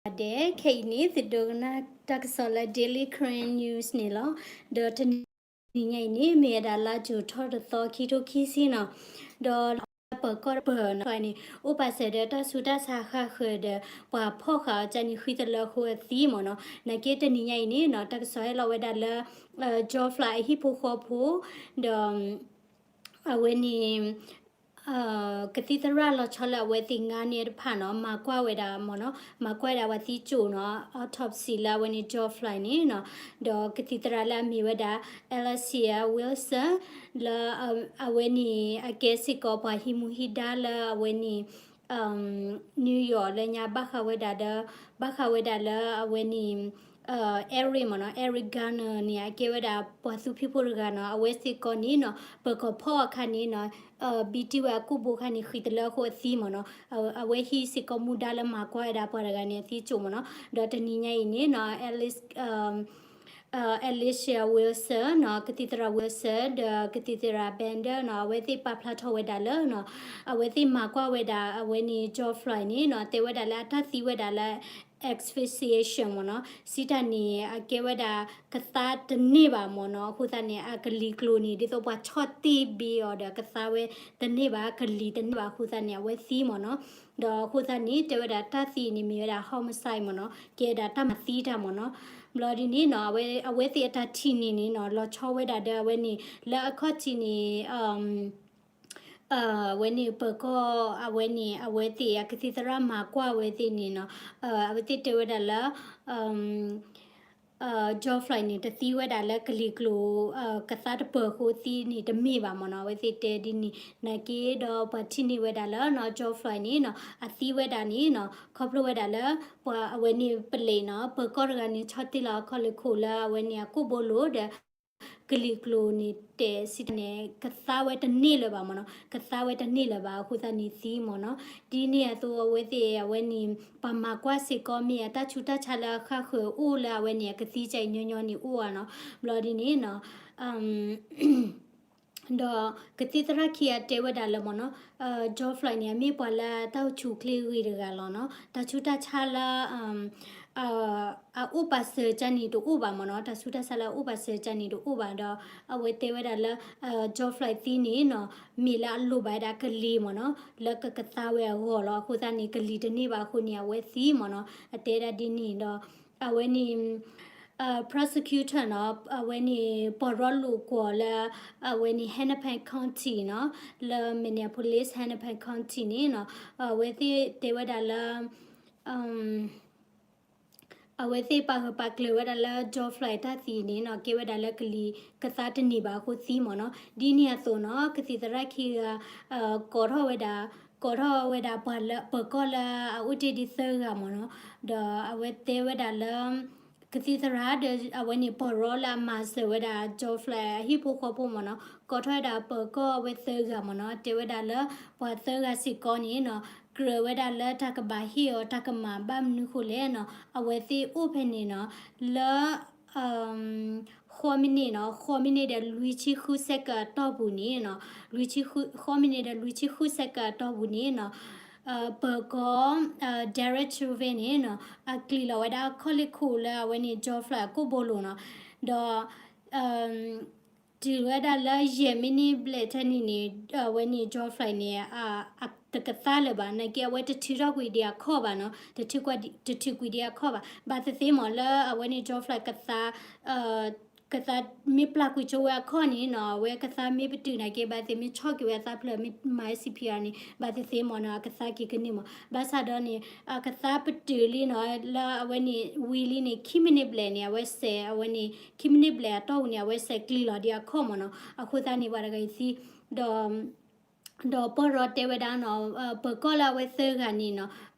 ဂီၤလၢအဂ့ၤကိးဂၤဒဲး, ခဲအံၤန့ၣ် သုဒိကနၣ်တၢ်ကစီၣ်လၢ Daily Karen News န့ၣ်လီၤ. ဒီးတနံၤညါအံၤန့ၣ် မ့ၢ်ဝဲဒၣ်လါကၠိၤထီၣ်တသီ ခံထိခံဆံနီၤ, ဒီးလၢပၢၤကီၢ်တပၢၤနီၤန့ၣ် အိၣ်ပာ်စၢၤဒီးတၢ်ဆူးတၢ်ဆါဃၣ်ဃၢၤဒီး ပှၤဖီၣ်ဃာ်အီၤကန့ၣ် ဃံသလၢဃိအသံမ့ၢ်နီၤ. နာ်က့တနံၤညါအံၤန့ၣ်နီၤ တၢ်ကစီၣ်ဟဲလီၤဝဲဒၣ်လၢ George Floyd အဟံၣ်ဖိဃီဖိ ဒီး အဝဲန့ၣ် ကသံၣ်သရၣ်လီၤဆီလၢအဝဲသ့ၣ်ငါန့ၣ်တဖၣ်နီၤ မၤကွၢ်ဝဲဒၣ်မ့ၢ်နီၤ, မၤကွၢ်ဝဲဒၣ်ပှၤသံကၠိၣ်နီၤ autopsy လၢအဝဲန့ၣ် George Floyd န့ၣ်နီၤ, ဒီးကသံၣ်သရၣ်လၢအမ့ၢ်ဝဲဒၣ် Alicia Wilson လၢ အဝဲန့ၣ် အကဲစ့ၢ်ကီးပှၤဟံးမူဟံးဒါလၢအဝဲန့ၣ် New York လၢညါဘၣ်ဃးဝဲဒၣ်ဒီး ဘၣ်ဃးဝဲဒၣ်လၢအဝဲန့ၣ် Eric မ့ၢ်နီၤ Eric Garner န့ၣ် အကဲဝဲဒၣ်ပှၤသူဖံးဖိတဂၤနီၤ, အဝဲစ့ၢ်ကီးန့ၣ်နီၤ ပၢၤကီၢ်ဖီၣ်အခါန့ၣ်နီၤ ဘံတ့ၢ်ဝဲအကိာ်ဘိခါန့ၣ် ဃံသလၢဃိအသံမ့ၢ်နီၤ, အဝဲဟံးစ့ၢ်ကီးမူဒါလၢမၤကွၢ်ဝဲဒၣ်ပှၤတဂၤန့ၣ်အသံကၠိၣ်မ့ၢ်နီၤ, ဒီးတနံၤညါအံၤန့ၣ်နီၤ Alicia Wilson နီၤ ကသံၣ်သရၣ် Wilson ဒီးကသံၣ်သရၣ် Bender နီၤ အဝဲသ့ၣ်ပာ်ဖျါထီၣ်ဝဲဒၣ်လၢနီၤ အဝဲသ့ၣ်မၤကွၢ်ဝဲဒၣ်အဝဲန့ၣ် George Floyd န့ၣ်နီၤ တဲဝဲဒၣ်လၢအတၢ်သံဝဲဒၣ်လၢ asphyxiation မ့ၢ်နီၤ, စံးတၢ်န့ၣ် အကဲဝဲဒၣ် ကသါတန့ၢ်ဘၣ်မ့ၢ်နီၤ, အဃိသတးန့ၣ် အကလံၤကျိၤန့ၣ် ဒ်သိးပှၤဆီၣ်တ့ၢ်ဘ့အီၤဒီး ကသါဝဲတန့ၢ်ဘၣ် ကလံၤတန့ၢ်ဘၣ်အဃိသတးန့ၣ် အဝဲသံမ့ၢ်နီၤ, ဒီးအဃိသတးန့ၣ် တဲဝဲဒၣ်တၢ်သံန့ၣ်မ့ၢ်ဝဲဒၣ် homicide မ့ၢ်နီၤ, ကဲဒၣ်တၢ်မၤသံတၢ်မ့ၢ်နီၤ, ဘျီဒ်န့ၣ်နီၤ အဝဲသ့ၣ်အတၢ်ထံၣ်န့ၢ်န့ၣ်နီၤ လီၤဆီဝဲဒၣ်ဒီးအဝဲန့ၣ် လၢအခီၣ်ထံးန့ၣ် အဝဲန့ၣ် ပၢၤကီၢ် အဝဲန့ၣ် အဝဲသ့ၣ်အကသံၣ်သရၣ်မၤကွၢ်ဝဲသ့ၣ်န့ၣ်နီၤ, အဝဲသ့ၣ်တဲဝဲဒၣ်လၢ George Floyd န့ၣ် တသံဝဲဒၣ်လၢကလံၤကျိၤ ကသါတပၢၤအဃိသံန့ၣ်တမ့ၢ်ဘၣ်မ့ၢ်နီၤ, အဝဲသ့ၣ်တဲဒ်န့ၣ် နာ်က့ဒီးပှၤထံၣ်န့ၢ်ဝဲဒၣ်လၢနီၤ George Floyd န့ၣ်နီၤ အသံဝဲဒၣ်န့ၣ်နီၤ ခီဖျိဝဲဒၣ်လၢ ပှၤအဝဲန့ၣ်ပလံးနီၤ ပၢၤကီၢ်တဂၤန့ၣ် ဆီၣ်တ့ၢ်လီၤအခီၣ်လ့ၢ်ခိၣ်လၢအဝဲန့ၣ်အကိာ်ဘိလိၤဒီး ကလံၤကျိၤန့ၣ်တဲာ်စံးတၢ်န့ၣ် ကသါဝဲတန့ၢ်လၢၤဘၣ်မ့ၢ်နီၤ, ကသါဝဲတန့ၢ်လၢၤဘၣ်အဃိသတးန့ၣ်သံမ့ၢ်နီၤ, ဒ်န့ၣ်အသိးအဝဲသ့ၣ်အဝဲန့ၣ် ပှၤမၤကွၢ်စ့ၢ်ကီးမ့ၢ်အတၢ်ဆူးတၢ်ဆါလၢအဃၣ်ဃၢၤအိၣ်လၢအဝဲန့ၣ် အကသံကၢ်အံၤညီညီန့ၣ်အိၣ်ဧါနီၤ, ဘျီဒ်န့ၣ်နီၤ ဒီးကသံၣ်သရၣ်ခံဂၤတဲဝဲဒၣ်လၢမ့ၢ်နီၤ George Floyd န့ၣ် အမ့ၢ်ပှၤလၢတၢ်အိၣ်ဆူၣ်အိၣ်ချ့ဂ့ၤတဂၤလီၤနီၤ, တၢ်ဆူးတၢ်ဆါလၢ အအိၣ်ပာ်စၢၤကၢ်န့ၣ်တအိၣ်ဘၣ်မ့ၢ်နီၤ, တၢ်ဆူးတၢ်ဆါလၢအအိၣ်ပာ်စၢၤကၢ်န့ၣ်တအိၣ်ဘၣ်ဒီး အဝဲတဲဝဲဒၣ်လၢ George Floyd သံန့ၣ်နီၤ မ့ၢ်လၢအလိၣ်ဘၣ်ဝဲဒၣ်ကလံၤမ့ၢ်နီၤ လၢကကသါဝဲအဂီၢ်လီၤ, အဃိသတးန့ၣ် ကလံၤတန့ၢ်ဘၣ်အဃိန့ၣ် အဝဲသံမ့ၢ်နီၤ, အတဲဒၣ်ဒ်န့ၣ်ဒီး အဝဲန့ၣ် prosecutor နီၤ အဝဲန့ၣ် ပီၢ်ရီလိာ်ကွီၢ်လၢ အဝဲန့ၣ် Hennepin County နီၤ လၢ Minneapolis Hennepin County န့ၣ်နီၤ အဝဲသ့ၣ်တဲဝဲဒၣ်လၢ အဝဲသ့ၣ်ပာ်ဂၢၢ်ပာ်ကျၢၤဝဲဒၣ်လၢ George Floyd တၢ်သံန့ၣ်နီၤ ကဲဝဲဒၣ်လၢကလံၤကသါတန့ၢ်ဘၣ်အဃိသံမ့ၢ်နီၤ, ဒ်န့ၣ်အသိးနီၤ ကသံၣ်သရၣ်ခံဂၤ ကိးထီၣ်ဝဲဒၣ် ကိးထီၣ်ဝဲဒၣ်ပှၤလၢပၢၤကီၢ်လၢအအိၣ်တ့ၢ်ဒံးသၢဂၤမ့ၢ်နီၤ, ဒီးအဝဲတဲဝဲဒၣ်လၢ ကသံၣ်သရၣ်ဒီး အဝဲန့ၣ်ပီၢ်ရီလၢအမၤစၢၤဝဲဒၣ် George Floyd အဟံၣ်ဖိဃီဖိမ့ၢ်နီၤ ကိးထီၣ်ဝဲဒၣ်ပၢၤကီၢ်အဝဲသၢဂၤမ့ၢ်နီၤ တဲဝဲဒၣ်လၢ ပှၤသၢဂၤစ့ၢ်ကီးန့ၣ်နီၤ ကြၢးဝဲဒၣ်လၢတၢ်ကဘၣ်ဟ့ၣ်အီၤတၢ်ကမၣ်ဘၣ်မနုၤဃိလဲၣ်နီၤ အဝဲသ့ၣ်အိၣ်ဖဲန့ၣ်နီၤ လၢ ဃိးမံးနံးနီၤ ဃိးမံးနံးဒီးလွံၢ်ဆံဃု second အတီၢ်ပူၤန့ၣ်နီၤ လွံၢ်ဆံဃု ဃိးမံးနံးဒီးလွံၢ်ဆံဃု second အတီၢ်ပူၤန့ၣ်နီၤ ပၢၤကီၢ် Derek Chauvin န့ၣ်နီၤ အကျံၤလီၤဝဲဒၣ်အခီၣ်လ့ၢ်ခိၣ်လၢအဝဲန့ၣ် George Floyd အကိာ်ဘိလိၤနီၤ ဒီး တုၤဝဲဒၣ်လၢယဲၢ်မံးနံးဘျဲၣ်ထဲန့ၣ်န့ၣ် အဝဲန့ၣ် George Floyd န့ၣ် တကသါလၢၤဘၣ် နာ်က့အဝဲတထုးထီၣ်ကွံာ်ဒံးအခီၣ်ဘၣ်နီၤ တထုးကွံာ်ဒံးအခီၣ်ဘၣ် ဘၣ်သ့ၣ်သ့ၣ်မ့ၢ်လၢအဝဲန့ၣ် George Floyd ကသါ ကသါမ့ၢ်ပျၢ်ကွံာ်ကၠိဝဲအခီၣ်န့ၣ်နီၤ အဝဲကသါမ့ၢ်ပတုာ်နာ်က့ ဘၣ်သ့ၣ်မ့ၢ်ဆီၣ်က့ၤဝဲအသးဖျၢၣ် မ့ၢ်မၤ စီၣ်ပံအီၤ န့ၣ် ဘၣ်သ့ၣ်သ့ၣ်မ့ၢ်နီၤ အကသါက့ၤကန့ၢ်မ့ၢ် ဘၣ်ဆၣ်ဒီးန့ၣ် အကသါပတုာ်လံနီၤ လၢအဝဲန့ၣ် ဝံၤလံန့ၣ် ခံမံးနံးဘျဲၣ်န့ၣ် အဝဲစဲး အဝဲန့ၣ် ခံမံးနံးဘျဲၣ်အတီၢ်ပူၤန့ၣ် အဝဲစဲးကျံၤလီၤဒံးအခီၣ်မ့ၢ်နီၤ အဃိသတးန့ၣ် ပှၤတဂၤအံၤသံ ဒီး ဒီးပီၢ်ရီတဲဝဲဒၣ်နီၤ ပၢၤကီၢ်လၢအဝဲသၢဂၤန့ၣ်နီၤ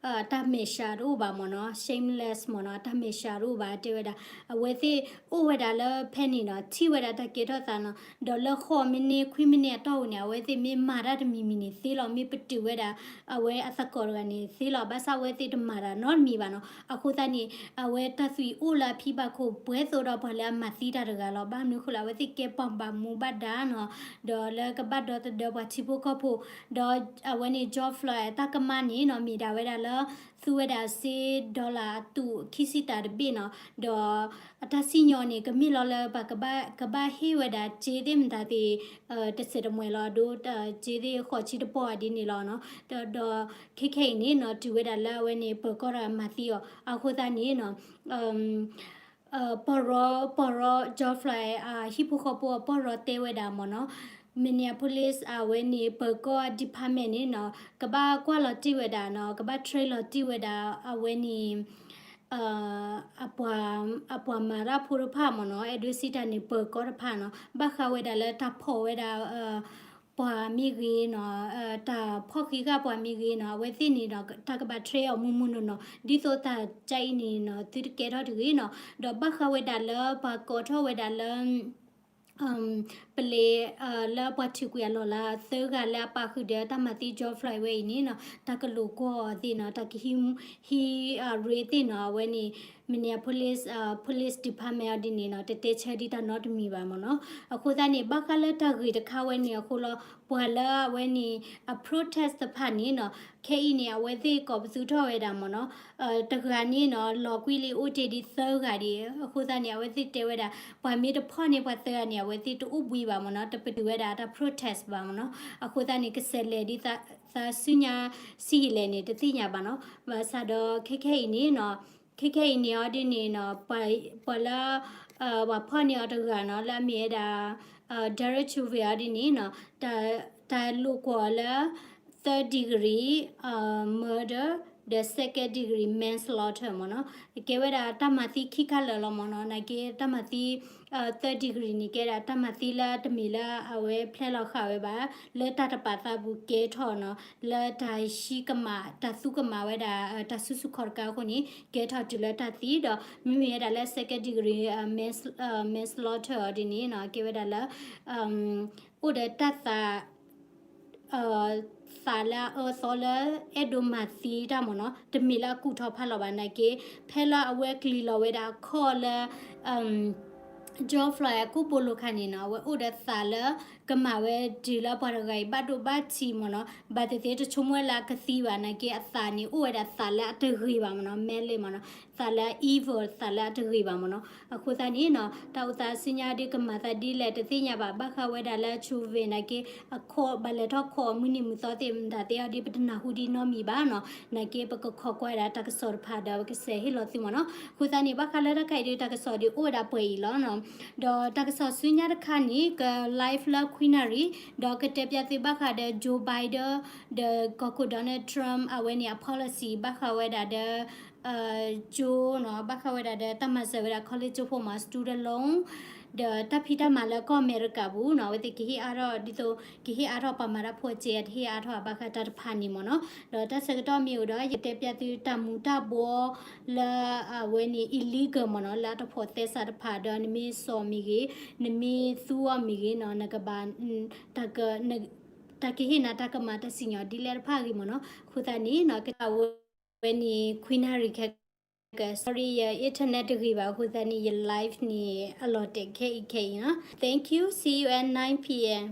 တၢ်မဲာ်ဆှးတအိၣ်ဘၣ်မ့ၢ်နီၤ shameless မ့ၢ်နီၤ တၢ်မဲာ်ဆှးတအိၣ်ဘၣ်တဲဝဲဒၣ် အဝဲသ့ၣ်အိၣ်ဝဲဒၣ်လၢဖဲန့ၣ်နီၤ ထံၣ်ဝဲဒၣ်တၢ်ကဲထီၣ်သးနီၤ ဒီးလၢဃိးမံးနံး ခွံမံးနံးအတီၢ်ပူၤန့ၣ် အဝဲသ့ၣ်မ့ၢ်မၤတၢ်တမံၤမံၤန့ၣ်သ့လီၤ မ့ၢ်ပတုာ်ဝဲဒၣ် အဝဲအသကိးတဂၤန့ၣ်သ့လီၤ ဘၣ်ဆၣ်အဝဲသ့ၣ်တမၤတၢ်နီတမံၤဘၣ်နီၤ အဃိသတးန့ၣ် အဝဲတၢ်သွံၣ်အိၣ်လၢအဖံဘၣ်ခိၣ် ပှဲၤသိးဒီးပှၤလၢအမၤသံတၢ်တဂၤလီၤ ဘၣ်မနုၤဃိလၢအဝဲသ့ၣ်ကဲပှၤဘၣ်မူဘၣ်ဒါနီၤ ဒီးလၢကဘၣ်ဒီသဒၢပှၤထံဖိကီၢ်ဖိ ဒီးအဝဲန့ၣ် George Floyd အတၢ်ကမၣ်န့ၣ်နီၤ မ့ၢ်ဒၣ်ဝဲဒၣ်လၢ သူဝဲဒၣ်စ့ dollar အတူးခံဆံတၢ်တဘ့ၣ်နီၤ, ဒီးအတၢ်စံၣ်ညီၣ်န့ၣ် ကမ့ၢ်လီၤလၢပှၤကဘၣ်ဟ့ၣ်ဝဲဒၣ်စ့သ့ၣ်မတၤသ့ၣ် တစဲးတမှဲၤလီၤ ဒိ စ့သ့ၣ်ဃိးဆံတပီၢ်အဒ်န့ၣ်လီၤနီၤ. ဒီးခဲခဲအံၤန့ၣ်နီၤ တုၤဝဲဒၣ်လၢအဝဲန့ၣ် ပၢၤကီၢ်တဂၤမၤသံအီၤ အဃိသတးန့ၣ်နီၤ ပီၢ်ရီ ပီၢ်ရီ George Floyd ဟံၣ်ဖိဃီဖိအပီၢ်ရီတဲဝဲဒၣ်မ့ၢ်နီၤ, Minneapolis အဝဲန့ၣ် ပၢၤကီၢ် department န့ၣ်နီၤ ကဘၣ်ကွၢ်လီၤတံၢ်ဝဲဒၣ်နီၤ, ကဘၣ် train လီၤတံၢ်ဝဲဒၣ် အဝဲန့ၣ် အပှၤ အပှၤမၤတၢ်ဖိတဖၣ်မ့ၢ်နီၤ, အဲၣ်ဒိးစံးတၢ်န့ၣ် ပၢၤကီၢ်တဖၣ်နီၤ, ဘၣ်ဃးဝဲဒၣ်လၢတၢ်ဖီၣ်ဝဲဒၣ် ပှၤမ့ၢ်ဂ့ၤနီၤ, တၢ်ဖီၣ်ဃံးဃာ်ပှၤမ့ၢ်ဂ့ၤနီၤ, အဝဲသ့ၣ်န့ၣ်ဒီး တၢ်ကဘၣ် train အီၤမုၢ်မုၢ်နီၢ်နီၢ် ဒ်သိးတၢ်ကအံၤန့ၣ်နီၤ သုတကဲထီၣ်တဂ့ၤနီၤ. ဒီးဘၣ်ဃးဝဲဒၣ်လၢပှၤကိးထီၣ်ဝဲဒၣ်လၢ ပလဲၤ လၢပှၤထုးကွံာ်အလီၢ်လၢသၢဂၤလၢအပာ်ဃုာ်ဒီးတၢ်မၤသံ George Floyd ဝဲအံၤန့ၣ်နီၤ, တၢ်ကလိာ်ကွီၢ်အီၤသ့ၣ်နီၤ, တၢ်ကဟံး ဟံး ရ့သ့ၣ်နီၤ, အဝဲန့ၣ် Minneapolis Police Department အီၤဒ်န့ၣ်နီၤ တတဲဆၢဒံးတၢ်နီတမံၤဘၣ်မ့ၢ်နီၤ. အဃိသတးန့ၣ် ဘၣ်ဃးလၢတၢ်ဂ့ၢ်တခါဝဲန့ၣ်အဃိလီၤ, ပှၤလၢအဝဲန့ၣ် အ protest တဖၣ်န့ၣ်နီၤ, ခဲအံၤန့ၣ် အဝဲသ့ၣ်ကိးပသူထီၣ်ဝဲဒၣ်မ့ၢ်နီၤ တဂၤန့ၣ်နီၤ လီၤကွံာ်လံအိၣ်တ့ၢ်ဒံးသၢဂၤဒံး, အဃိသတးန့ၣ် အဝဲသ့ၣ်တဲဝဲဒၣ် ပှၤမ့ၢ်တဖီၣ်န့ၢ်ပှၤသၢဂၤန့ၣ် အဝဲသ့ၣ်တအိၣ်ဘှံးဘၣ်မ့ၢ်နီၤ, တပတုာ်ဝဲဒၣ်တၢ် protest ဘၣ်မ့ၢ်နီၤ. အဃိသတးန့ၣ် ကစဲးလဲၤဒ်သးဆူညါဆံးယံာ်လဲၣ်န့ၣ် တသ့ၣ်ညါဘၣ်နီၤ. ဘၣ်ဆၣ်ဒီးခဲခဲအံၤန့ၣ်နီၤ, ခဲခဲအံၤန့ၣ်အီၤဒ်န့ၣ်နီၤ, ပှၤလၢ ပှၤဖီၣ်န့ၢ်အီၤတဂၤနီၤ လၢအမ့ၢ်ဝဲဒၣ် Derek Chauvin အီၤဒ်န့ၣ်နီၤ, တၢ်လိာ်ကွီၢ်လၢ third degree murder ဒီး second degree manslaughter မ့ၢ်နီၤ. ကဲဝဲဒၣ်တၢ်မၤသံခံခါလၢာ်လီၤမ့ၢ်နီၤ. နာ်က့တၢ်မၤသံ third degree န့ၣ် ကဲဒၣ်တၢ်မၤသံလၢတမ့ၢ်လၢအဝဲဖျဲးလီၤဃာ်ဝဲဘၣ်, လၢတၢ်တပာ်သးပူၤကဲထီၣ်နီၤ, လၢတၢ်ဟံးကမၣ် တၢ်သူကမၣ်ဝဲဒၣ် တၢ်ဆူၣ်ဆူၣ်ခီၣ်တကးအဃိန့ၣ် ကဲထီၣ်တုၤလၢတၢ်သံဒီး မ့မ့ၢ်ဝဲဒၣ်လၢ second degree manslaughter အီၤဒ်န့ၣ်နီၤ ကဲဝဲဒၣ်လၢ အိၣ်ဒီးတၢ်သး သးလၢအအၢသီလၢအဲၣ်ဒိးမၤသံတၢ်မ့ၢ်နီၤ, တမ့ၢ်လၢအကူၣ်ထီၣ်ဖးလီၤဘၣ်နာ်က့, ဖဲလၢအဝဲကျံၤလီၤဝဲဒၣ်အခီၣ်လၢ George Floyd အကိာ်ဘိလိာ်ခါန့ၣ်နီၤ, အဝဲအိၣ်ဒီးသးလၢကမၤဝဲတုၤလၢပှၤတဂၤအံၤဘၣ်ဒိဘၣ်ထံးမ့ၢ်နီၤ, ဘၣ်သ့ၣ်သ့ၣ်တဆိကမိၣ်ဝဲလၢအကသံဘၣ်နာ်က့, အသးန့ၣ်အိၣ်ဝဲဒၣ်သးလၢအတဂ့ၤဘၣ်မ့ၢ်နီၤ, malice မ့ၢ်နီၤ, သးလၢ evil သးလၢအတဂ့ၤဘၣ်မ့ၢ်နီၤ. အဃိသတးန့ၣ်နီၤ တၢ်အိၣ်သးဆူညါဒ်ကမၤသးဒ်လဲၣ်တသ့ၣ်ညါဘၣ်, ဘၣ်ဃးဝဲဒၣ်လၢ Chauvin နာ်က့ အခီၣ်ဘၣ်လဲၤထီၣ်ခီၣ်အီၤမုၢ်နံၤမုၢ်သီသ့ၣ်မတၤသ့ၣ်အီၤဒ်ပတနၢ်ဟူဒ်နီတမံၤဘၣ်နီၤ, နာ်က့ပကခိးကွၢ်ဝဲဒၣ်တၢ်ကစီၣ်တဖၣ်ဒီးပကစဲးဟ့ၣ်လီၤသုမ့ၢ်နီၤ. အဃိသတးန့ၣ် ဘၣ်ဃးလၢတၢ်ခါအံၤဒ်တၢ်ကစီၣ်ဒ်အိၣ်ဝဲဒၣ်ပှဲၤအံၤလီၤနီၤ. ဒီးတၢ်ကစီၣ်ဆူညါတခါန့ၣ် က live လၢခွံနၣ်ရံၣ်, ဒီးကတဲပျးသုဘၣ်ဃးဒီး Joe Biden ဒီးကီၢ်ခိၣ် Donald Trump အဝဲန့ၣ်အ policy ဘၣ်ဃးဝဲဒၣ်ဒီး ကၠိနီၤ, ဘၣ်ဃးဝဲဒၣ်ဒီးတၢ်မၤစၢၤဝဲဒၣ် college ကၠိဖိမ့ၢ် student loan ဒီးတၢ်ဖံးတၢ်မၤလၢကီၢ်အမဲရကၤပူၤနီၤ, အဝဲသ့ၣ်ကဟ့ၣ်အါထီၣ်ဒ်သိး ကဟ့ၣ်အါထီၣ်ပှၤမၤတၢ်ဖိအစ့ တဟ့ၣ်အါထီၣ်ဘၣ်ဃးတၢ်တဖၣ်န့ၣ်မ့ၢ်နီၤ. ဒီးတၢ်ဆၢကတီၢ်မ့ၢ်အိၣ်ဒီး ယတဲပျးသုတၢ်မူၤတၢ်ဘှီလၢအဝဲန့ၣ် illegal မ့ၢ်နီၤ, လၢအတဖိးသဲစးတဖၣ်ဒီး နမ့ၢ်စိာ်မ့ၢ်ဂ့ၤ, နမ့ၢ်သူအီၤမ့ၢ်ဂ့ၤနီၤ, နကဘၣ် တၢ်ကဟ့ၣ်နၤတၢ်ကမၤတၢ်စံၣ်ညီၣ်ဒ်လဲၣ်တဖၣ်အဂ့ၢ်မ့ၢ်နီၤ. အဃိသတးန့ၣ်နီၤ ကတၢ်ဝဲန့ၣ် ခွံနၣ်ရံၣ်ခဲက sorry ယ internet တဂ့ၤဘၣ်အဃိသတးန့ၣ် ယ live န့ၣ် အလီၤတဲာ်ခဲအံၤခဲအံၤနီၤ. Thank you, see you at nine p.m.